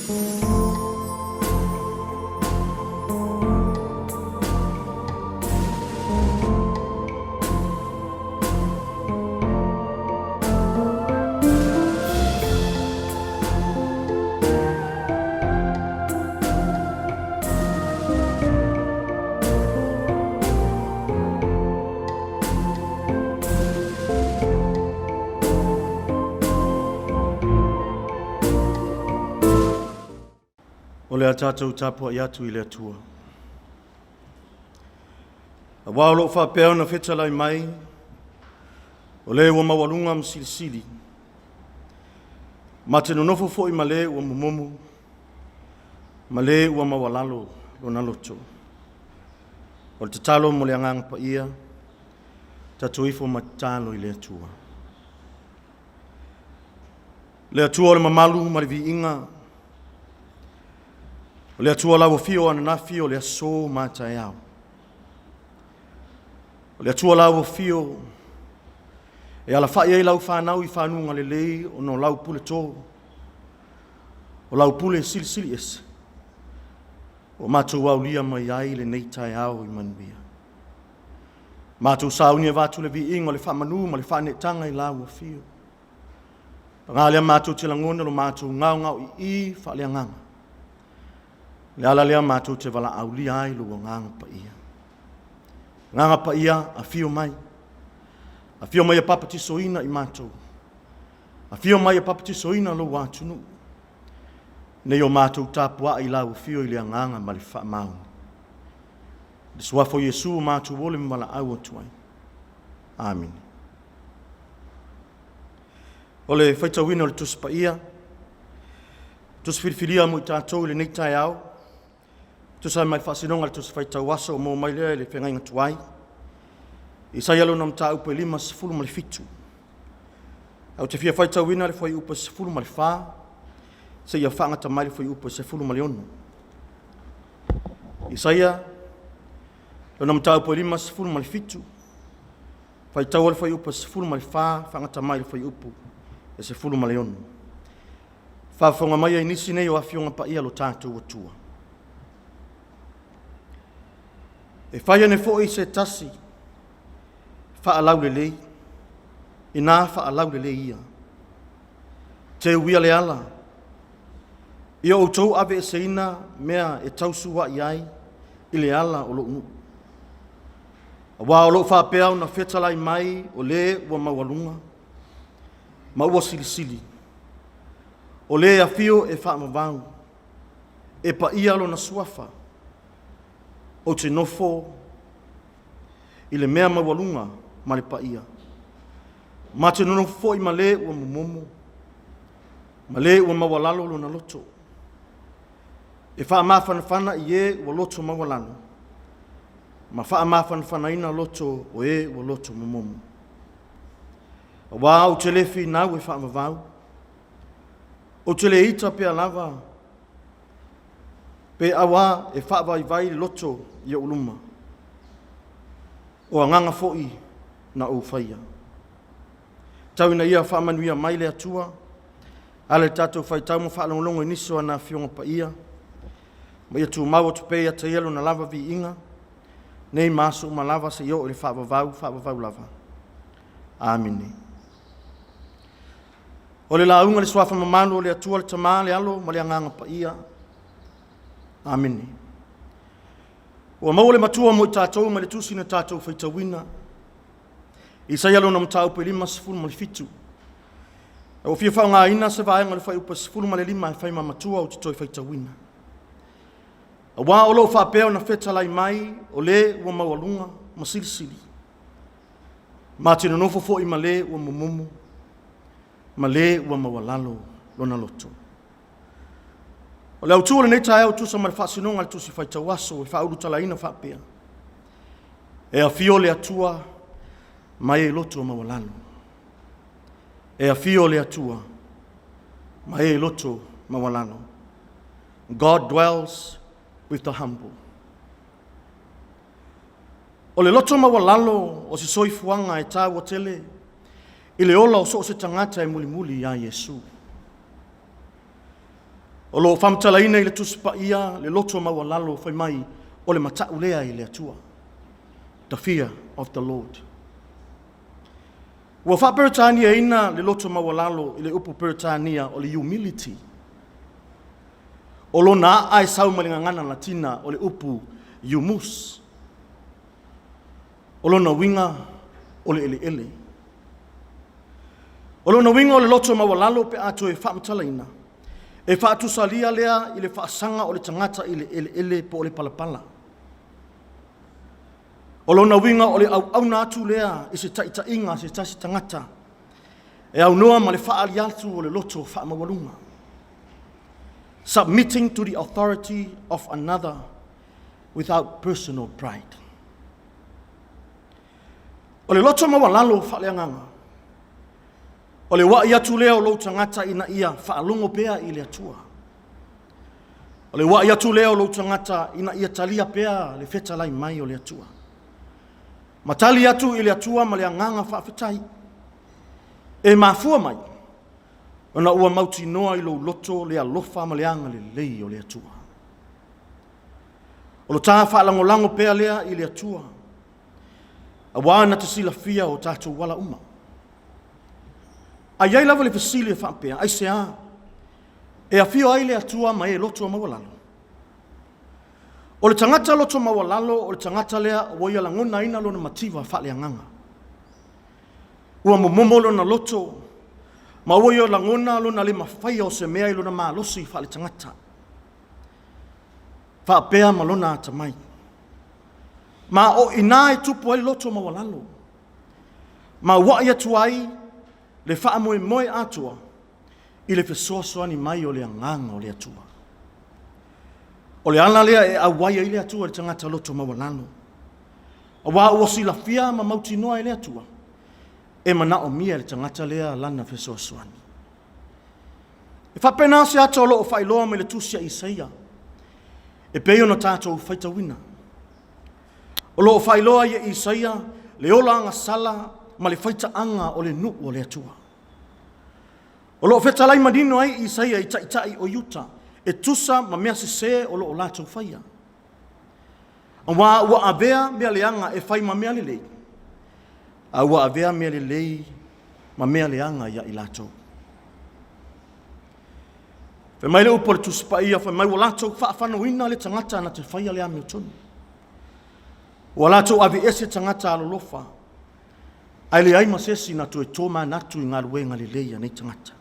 O le a tatou tapuai atu i le Atua. Aua o lo o faapea ona fetalai mai, o le ua maualuga ma silisili, ma te nonofo foi ma le ua momomo, ma le ua maualalo lona loto. O le tatalo mo le Agaga Paia, tatou ifo ma tatalo i le Atua. Le Atua o le mamalu ma le viiga, o le Atua lau Afio ananafi, o le aso ma a taeao. O le Atua lau Afio e alafai ai lau fanau i fanuga lelei ona o lau puleto, o lau pule silisili ese ua matou aulia mai ai lenei taeao i manuia. Matou sauni e avatu le viiga o le faamanu ma le faaneetaga i lau Afio. Paga lea matou te lagona lo matou gaogaoiii faaleagaga. O le ala lea matou te valaaulia ai lou Agaga Paia. Agaga Paia, afio mai, afio mai e papatisoina i matou, afio mai e papatisoina lou atunuu, nei o matou tapuai i lau Afio i le agaga ma le faamaoni. I le Suafa o Iesu matou ole ma valaau atu ai. Amene. O le faitauina o le Tusi Paia, Tusi filifilia mo i tatou i lenei taeao, e tusa ai ma le faasinoga o le Tusi Faitau Aso ua maua mai lea i le Feagaiga Tuai, Isaia lona Mataupu e 57. Ae ou te fia faitauina le fuaiupu e 14 seia fagata mai le fuaiupu e 16. Isaia lona Mataupu e 57, faitaua le fuaiupu e 14 faagata mai le fuaiupu e 16. Faafofoga maia i nisi nei o Afioga Paia a lo tatou Atua. E fai ane foi se tasi faalaulelei, ina faalaulelei ia. Teu ia le ala, ia outou aveeseina mea e tausuai ai i le ala o lou nuu. Aua o lo o faapea ona fetalai mai o Le ua maualuga ma ua silisili, o Le e afio e faavavau, e paia Lona Suafa, ou te nofo i le mea maualuga ma le paia, ma te nonofo foi ma le ua momomo ma le ua maualalo lona loto, e faamafanafana i e ua loto maualalo, ma faamafanafanaina loto o e ua loto momomo. Aua ou te le finau e faavavau, ou te le ita pea lava, pe auā e faavaivai le loto i ou luma, o agaga foi na ou faia. Tau ina ia faamanuia mai le Atua e ala i le tatou faitau ma faalogologo i nisi o ana Afioga Paia, ma ia tumau atu pea ia te Ia Lona lava viiga, nei ma aso uma lava seia oo i le faavavau faavavau lava. Amene. O le lauga i le Suafa mamalu o le Atua le Tama, le Alo ma le Agaga Paia. Amene. Ua maua le matua mo i tatou mai le Tusi na tatou faitauina, Isaia lona Mataupu e 57. Ua ou fia faaaogaina se vaega o le fuaiupu e 15 e fai ma matua ou te toe faitauina. Aua o lo o faapea ona fetalai mai, o Le ua maualuga ma silisili, ma te nonofo foi ma le ua momomo ma le ua maualalo lona loto. O le autu o lenei taeao e tusa ma le faasinoga a le Tusi Faitau Aso e faaulutalaina faapea, E afio le Atua ma e loto maualalo. E afio le Atua ma e loto maualalo. God dwells with the humble. O le loto maualalo o se soifuaga e taua tele i le ola o so o se tagata e mulimuli ia Iesu. O lo o faamatalaina i le Tusi Paia le loto maualalo fai mai o le mata'u lea i le Atua. The fear of the Lord. Ua faa-Peretaniaina le loto maualalo i le upu Peretania o le humility. O lona a'a e sau mai le gagana Latina o le upu humus. O lona uiga o le eleele. O lona uiga o le loto maualalo pe a toe faamatalaina, e faatusalia lea i le faasaga o le tagata i le eleele po o le palapala. O lona uiga o le auauna atu lea i se taitaiga a se tasi tagata e aunoa ma le faaali atu o le loto faamaualuga. Submitting to the authority of another without personal pride. O le loto maualalo faaleagaga, o le ua'i atu lea o lou tagata ina ia faalogo pea i le Atua. O le ua'i atu lea o lou tagata ina ia talia pea le fetalai mai o le Atua, ma tali atu i le Atua ma le agaga faafetai. E mafua mai ona ua mautinoa i lou loto le alofa ma le agalelei o le Atua. O lo ta faalagolago pea lea i le Atua, aua na te silafia o tatou ala uma. A i ai lava le fesili e faapea, aisea e afio ai le Atua ma e loto maualalo? O le tagata loto maualalo o le tagata lea ua ia lagonaina lona mativa faaleagaga. Ua momomo lona loto ma ua ia lagona lona le mafaia o se mea i lona malosi faaletagata faapea ma lona atamai. Ma o i ina e tupu ai le loto maualalo, ma ua'i atu ai le faamoemoe atoa i le fesoasoani mai o le Agaga o le Atua. O le ala lea e auai ai le Atua i le tagata loto maualalo, aua ua silafia ma mautinoa e le Atua, e manaomia e le tagata lea Lana fesoasoani. E faapena se ata o lo o faailoa mai le tusi a Isaia e pei ona tatou faitauina. O lo o faailoa ai e Isaia le ola agasala ma le faitaaga o le nuu o le Atua. O lo o fetalai manino ai Isaia i taitai o Iuta e tusa ma mea sese o lo o latou faia, aua ua avea mea leaga e fai ma mea lelei, a ua avea mea lelei ma mea leaga ia i latou. Fai mai le upu a le Tusi Paia, fai mai ua latou faafanoina le tagata na te faia le amiotonu. Ua latou aveese tagata alolofa, ae leai ma se isi na toe tomanatu i galuega lelei a nei tagata.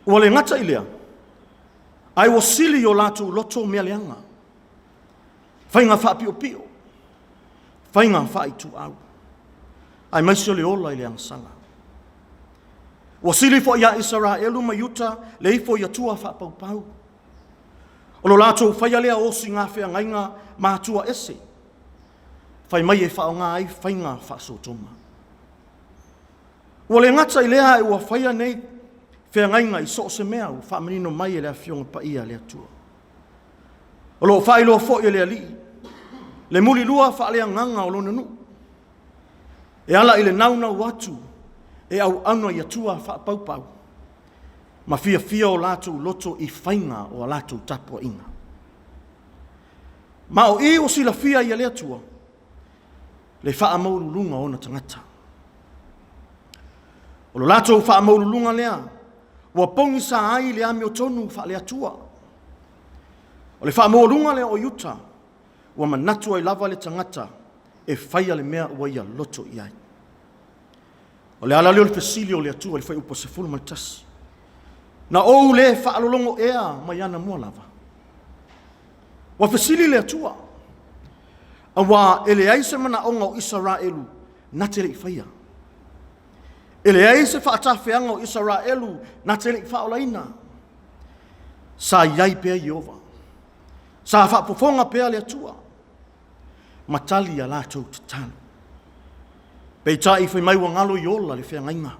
Ua le gata i lea, ae ua sili i o latou loto mea leaga, faiga faapiopio, faiga faaituau, aemaise o le ola i le agasala. Ua sili foi ia Isaraelu ma Iuta le ifo i atua faapaupau. O lo latou faia lea o osigafeagaiga ma atua ese, fai mai e faaaoga ai faiga faa-Sotoma. Ua le gata i lea ae ua faia nei feagaiga i so o se mea ua faamanino mai e le Afioga Paia a le Atua. O lo o faailoa foi e le Alii le mulilua faaleagaga o Lona nuu, e ala i le naunau atu e auauna i atua faapaupau ma fiafia o latou loto i faiga o a latou tapuaiga. Ma o i ua silafia ai e le Atua le faamaualuluga o ona tagata. O lo latou faamaualuluga lea ua pogisa ai le amiotonu faale-Atua. O le faamaualuga lea o Iuta, ua manatu ai lava le tagata e faia le mea ua ia loto i ai. O le ala lea o le fesili o le Atua i le Fuaiupu 11, “Na ou le faalologo ea mai anamua lava?” Ua fesili le Atua, aua e leai se manaoga o Isaraelu na te le i faia. E leai se faatafeaga o Isaraelu na te le i faaolaina. Sa i ai pea Ieova, sa faafofoga pea le Atua ma tali i a latou tatalo. Peitai fai mai ua galo i ola le feagaiga,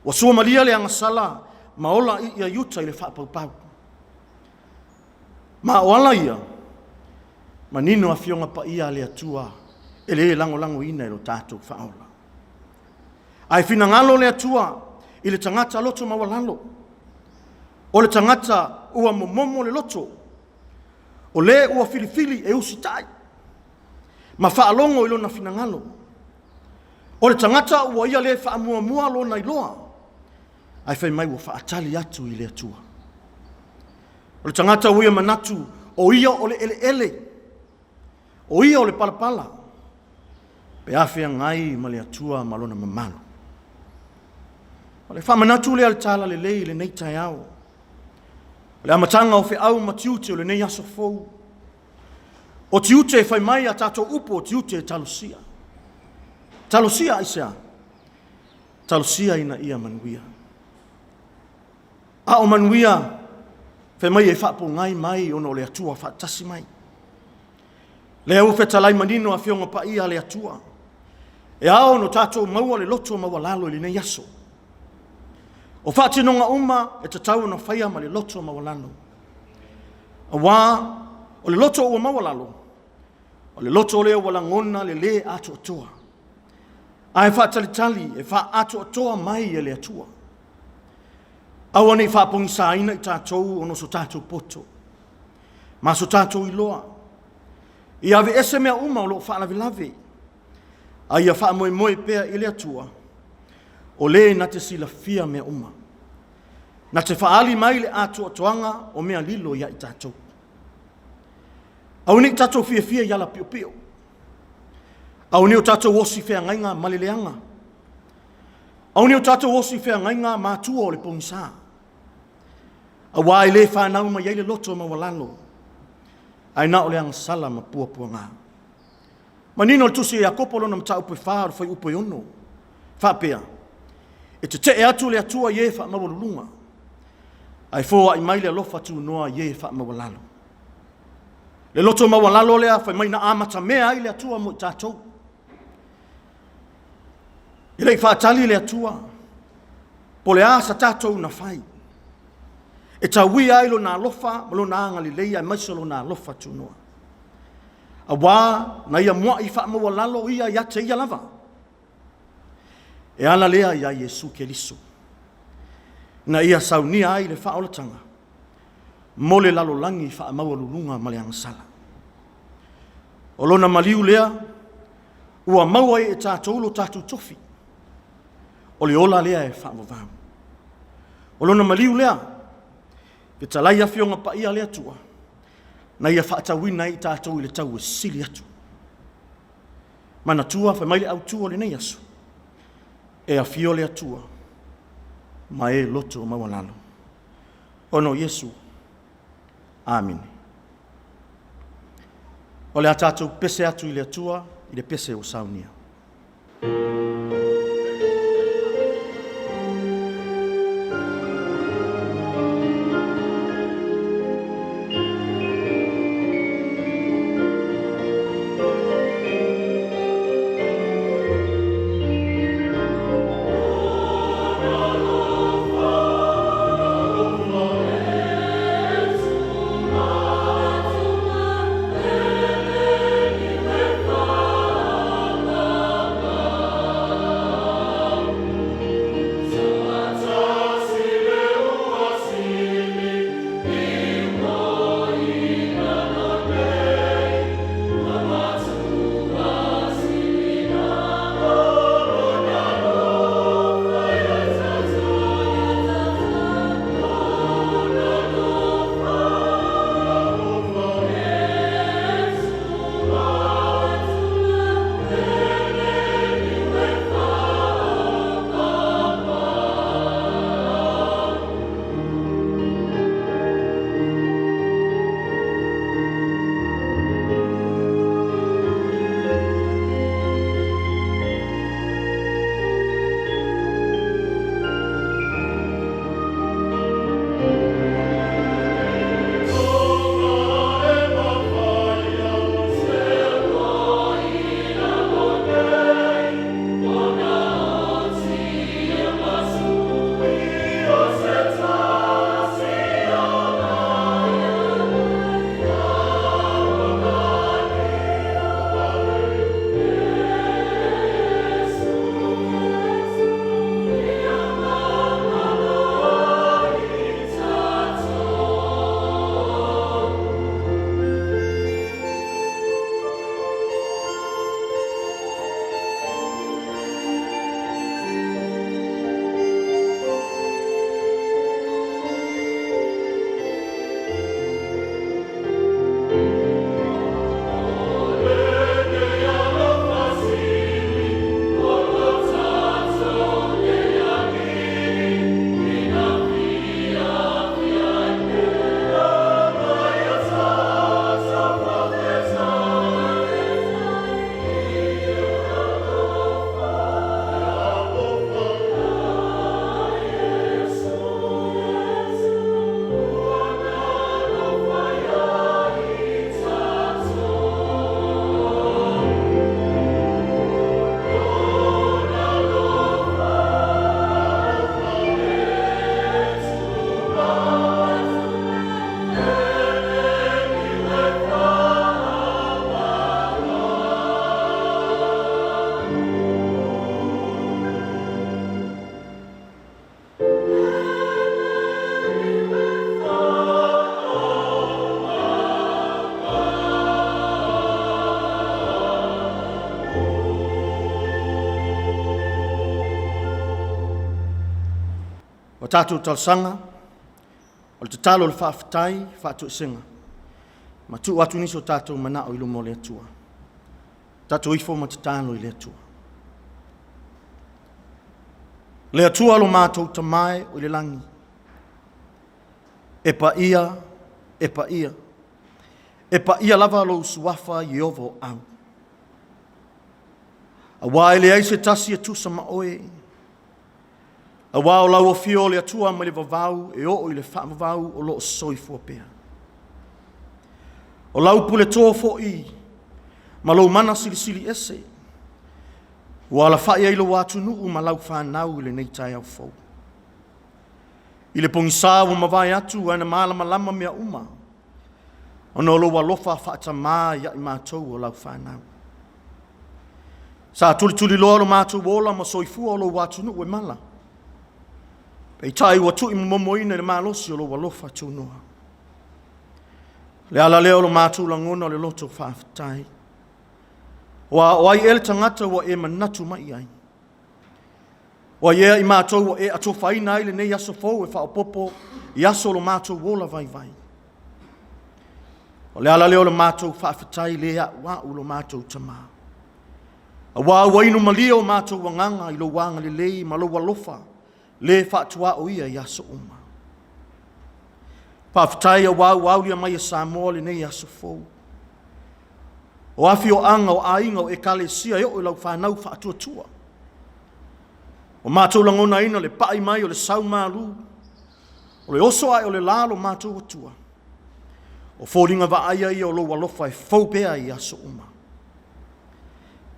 ua suamalia le agasala ma ola ia Iuta i le faapaupau. Ma o ala ia, manino Afioga Paia a le Atua, e le lagolagoina e lo tatou Faaola. Ae finagalo le Atua i le tagata loto maualalo. O le tagata ua momomo le loto, o le ua filifili e usitai ma faalogo i lona finagalo. O le tagata ua ia le faamuamua lona iloa, ae fai mai ua faatali atu i le Atua. O le tagata ua ia manatu o ia o le eleele, o ia o le palapala, pe a feagai ma le Atua ma lona mamalu. O le faamanatu lea o le Talalelei i lenei taeao, o le amataga o feau ma tiute o lenei aso fou. O tiute e fai mai a tatou upu o tiute e talosia. Talosia aisea? Talosia ina ia manuia. A o manuia, fai mai e faapogai mai ona o le Atua faatasi mai. Lea ua fetalai manino Afioga Paia a le Atua, e ao ona tatou maua le loto maualalo i lenei aso. O faatinoga uma e tatau ona faia ma le loto maualalo, aua o le loto ua maualalo, o le loto lea ua lagona le lē atoatoa, ae faatalitali e faaatoatoa mai e le Atua. Aua ne i faapogisaina i tatou ona o so tatou poto ma so tatou iloa. Ia aveese mea uma o lo o faalavelave, a ia faamoemoe pea i le Atua, o Le na te silafia mea uma, na te faaali mai le atoatoaga o mea lilo ia i tatou. Aua ne i tatou fiafia i ala piopio, aua ne i o tatou osi feagaiga ma le leaga, aua ne i o tatou osi feagaiga ma atua o le pogisa, aua e le fanau mai ai le loto maualalo, ae na o le agasala ma puapuaga. Manino le tusi a Iakopo lona mataupu e 4 o le fuaiupu e 6, e faapea, “E tetee atu le Atua i e faamaualuluga, ae foai mai le alofa tunoa i e faamaualalo.” Le loto maualalo lea fai mai na amatamea ai le Atua mo i tatou. E le i faatali le Atua po o le a sa tatou na fai e tauia ai Lona alofa ma Lona agalelei aemaise Lona alofa tunoa, aua na Ia muai faamaualalo Ia ia te Ia lava, e ala lea ia Iesu Keriso, na Ia saunia ai le faaolataga mo le lalolagi faamaualuluga ma le agasala. O Lona maliu lea ua maua ai e tatou lo tatou tofi, o le ola lea e faavavau. O Lona maliu lea, fetalai Afioga Paia a le Atua, na Ia faatauina ai i tatou i le tau e sili atu. Manatua fai mai le autu o lenei aso, e afio le Atua ma e loto maualalo. Ona o Iesu. Amene. O le a tatou pese atu i le Atua i le pese ua saunia. tatou talosaga, o le tatalo o le faafetai, faatoesega, ma tuu atu nisi o tatou manao i luma o le Atua. Tatou ifo ma tatalo i le Atua. Le Atua lo matou Tama e o i le lagi, e paia, e paia, e paia lava lou Suafa Ieova o Au, aua e leai se tasi e tusa ma Oe, aua o lau afio o le Atua mai le vavau e oo i le faavavau o lo o soifua pea. O lau puleto foi ma lou mana silisili ese ua alafai ai lou atunuu ma lau fanau i lenei taeao fou. I le pogisa ua mavae atu ae na malamalama mea uma ona o lou alofa faatama ia i matou o lau fanau. Sa tulituliloa lo matou ola ma soifua o lou atunuu e mala, peitai ua tuuimomomoina i le malosi o lou alofa tunoa. O le ala lea o lo matou lagona o le loto faafetai. Aua o ai ea le tagata ua e manatu mai i ai? O ai ea i matou ua e atofaina ai lenei aso fou e faaopoopo i aso o lo matou ola vaivai? O le ala lea o le matou faafetai le auau i lo matou Tama, aua ua inu malie o matou agaga i lou agalelei ma lou alofa le faatuaoia i aso uma. Faafetai aua ua aulia mai e Samoa lenei aso fou. O afioaga, o aiga, o Ekalesia e oo i lau fanau faatuatua. Ua matou lagonaina le pai mai o le sau malu, o le oso ae o le la a lo matou Atua, o foliga vaaia ia o lou alofa e fou pea i aso uma.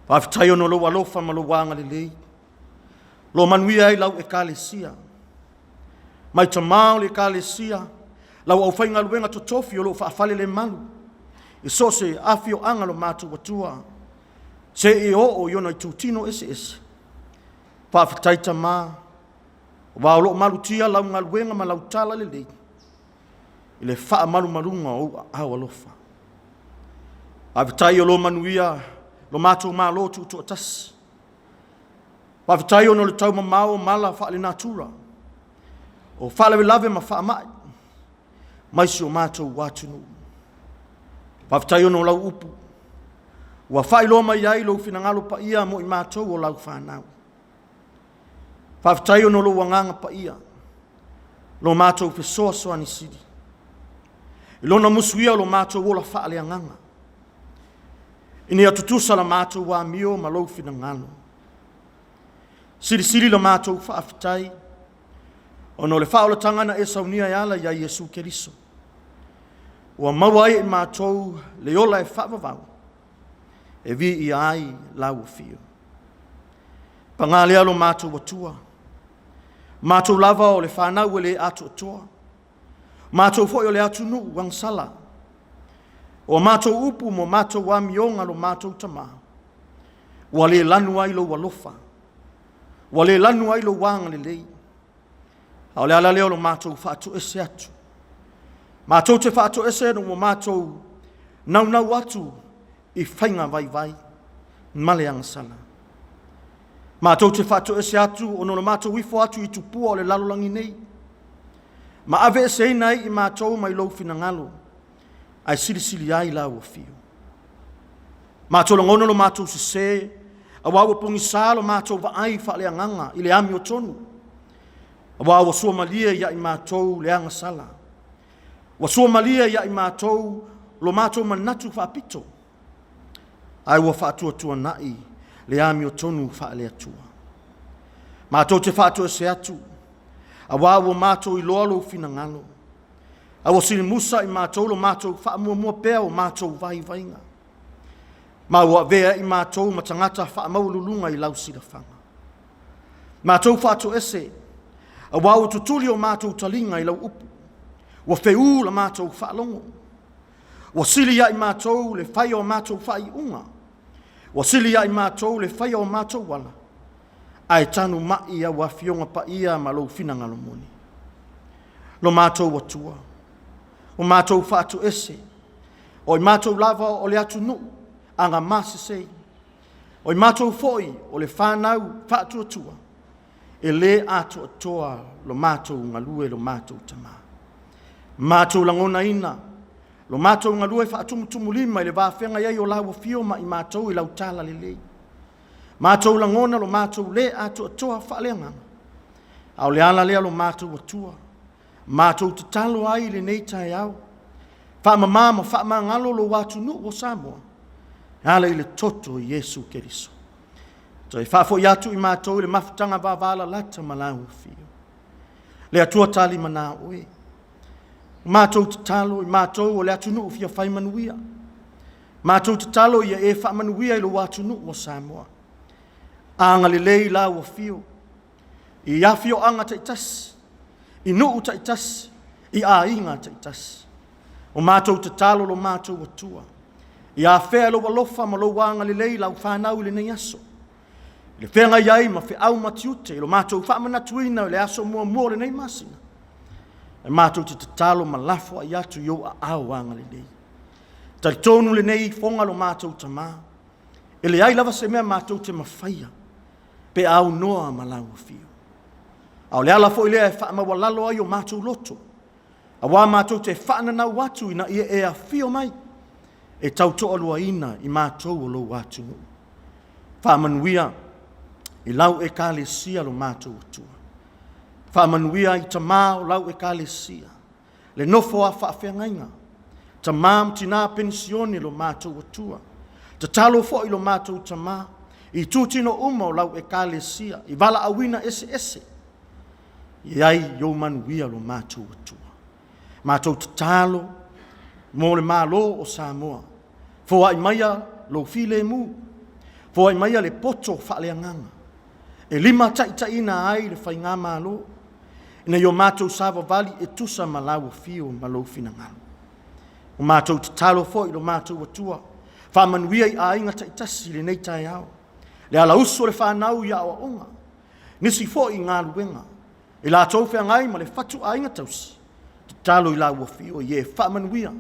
Faafetai ona o lou alofa ma lou agalelei o lo o manuia ai lau Ekalesia, mai tama o le Ekalesia, lau aufaigaluega totofi o lo o faafalelemalu i so o se afioaga o lo matou Atua, seia oo i ona itutino eseese. Faafetai Tama, aua o lo o malutia lau galuega ma lau talalelei i le faamalumaluga o ou aao alofa. Faafetai o lo o manuia lo matou Malo Tutoatasi. Faafetai ona o le tau mamao o mala faalenatura, o faalavelave ma faamai mai si o matou atunuu. Faafetai ona o lau upu ua faailoa mai ai lou finagalo paia mo i matou o lau fanau. Faafetai ona o lou Agaga Paia, lo matou fesoasoani sili i Lona musuia o lo matou ola faaleagaga, ina ia tutusa la matou amio ma lou finagalo. Silisili la matou faafetai ona o le faaolataga na e saunia e ala ia Iesu Keriso, ua maua ai e i matou le ola e faavavau, e viia ai lau Afio. Paga lea lo matou Atua, matou lava o le fanau e le atoatoa, matou foi o le atunuu agasala. O a matou upu ma matou amioga lo matou Tama, ua le lanu ai lou alofa, ua le lanu ai lou agalelei. A o le ala lea o le matou faatoese atu, matou te faatoese ina ua matou naunau atu i faiga vaivai ma le agasala. Matou te faatoese atu ona o le matou ifo atu i tupua o le lalolagi nei, ma aveeseina ai i matou mai lou finagalo ae silisili ai lau Afio. Matou lagona lo matou sese aua ua pogisa lo matou vaai faaleagaga i le amiotonu, aua ua suamalie ia i matou le agasala, ua suamalie ia i matou lo matou manatu faapito, ae ua faatuatuanai le amiotonu faale-Atua. Matou te faatoese atu aua ua matou iloa lou finagalo, a ua silimusa i matou lo matou faamuamua pea o matou vaivaiga, ma ua avea ai i matou ma tagata faamaualuluga i lau silafaga. Matou faatoese aua ua tutuli o matou taliga i lau upu, ua feū la matou faalogo, ua sili ia i matou le faia o matou faaiuga, ua sili ia i matou le faia o matou ala, ae tanumai i au Afioga Paia ma lou finagalo moni. Lo matou Atua, ua matou faatoese, o i matou lava o le atunuu agamasese, o i matou foi o le fanau faatuatua. E lē atoatoa lo matou galue lo matou Tamā. Matou lagonaina lo matou galue faatumutumulima i le va feagai ai o lau Afio ma i matou i lau talalelei. Matou lagona lo matou lē atoatoa faaleagaga, a o le ala lea lo matou Atua, matou tatalo ai i lenei taeao, faamama ma faamagalo lou atunuu o Samoa e ala i le toto o Iesu Keriso. Toe faafoi atu i matou i le mafutaga vavalalata ma lau Afio. Le Atua talimana Oe, matou tatalo i matou o le atunuu fia fai manuia, matou tatalo ia e faamanuia i lou atunuu o Samoa. Agalelei i lau Afio i afioaga taitasi, i nuu taitasi, i aiga taitasi. O matou tatalo lo matou Atua, ia afea e lou alofa ma lou agalelei i lau fanau i lenei aso, i le feagai ai ma feau ma tiute i lo matou faamanatuina o le aso muamua o lenei masina. E matou te tatalo ma lafoai atu i ou aao agalelei. E talitonu lenei ifoga lo matou Tama, e leai lava se mea matou te mafaia pe a aunoa ma lau Afio. A o le ala foi lea e faamaualalo ai o matou loto, aua matou te faananau atu ina ia e afio mai e tautoaluaina i matou o lou atunuu. Faamanuia i lau Ekalesia lo matou Atua, faamanuia i tama o lau Ekalesia, le nofo a faafeagaiga, tama ma tina penisione lo matou Atua. Tatalo foi lo matou Tama i itutino uma o lau Ekalesia i valaauina eseese, i ai i ou manuia lo matou Atua. Matou tatalo mo le Malo o Samoa, foai maia lou filemu, foai maia le poto faaleagaga e limataitaiina ai le Faigamalo, ina ia o matou savavali e tusa ma lau afio ma lou finagalo. Ua matou tatalo foi i lo matou Atua, faamanuia i aiga taitasi i lenei taeao, le alausu o le fanau i aoaoga, nisi foi i galuega, i latou feagai ma le fatuaiga tausi, tatalo i lau Afio ia e faamanuia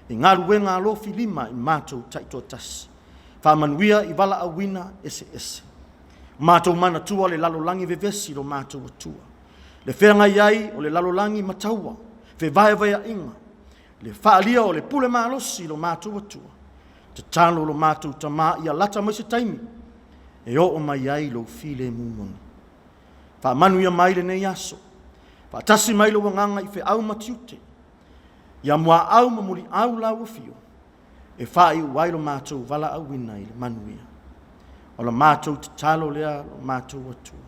i galuega alofilima i matou taitoatasi, faamanuia i valaauina eseese. Matou manatua le lalolagi vevesi lo matou Atua, le feagai ai o le lalolagi ma taua, fevaevaeaiga, le faaalia o le pule malosi i lo matou Atua, tatalo lo matou Tama ia lata mai se taimi e oo mai ai lou filemu moni. Faamanuia mai lenei aso, faatasi mai lou Agaga i feau ma tiute, ia muaau ma muliau lau Afio e faaiu ai lo matou valaauina i le manuia. O le matou tatalo lea lo matou Atua,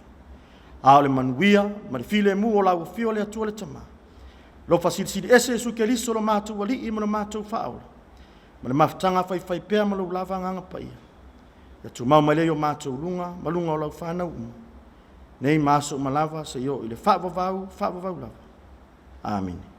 a o le manuia ma le filemu o lau Afio le Atua le Tama, alofa Silisili Ese Iesu Keriso lo matou Alii ma lo matou Faaola, ma le mafutaga faifaipea ma lou lava Agaga Paia, ia tumau mai lea i o matou luga ma luga o lau fanau uma, nei ma aso uma lava seia oo i le faavavau, faavavau lava. Amene.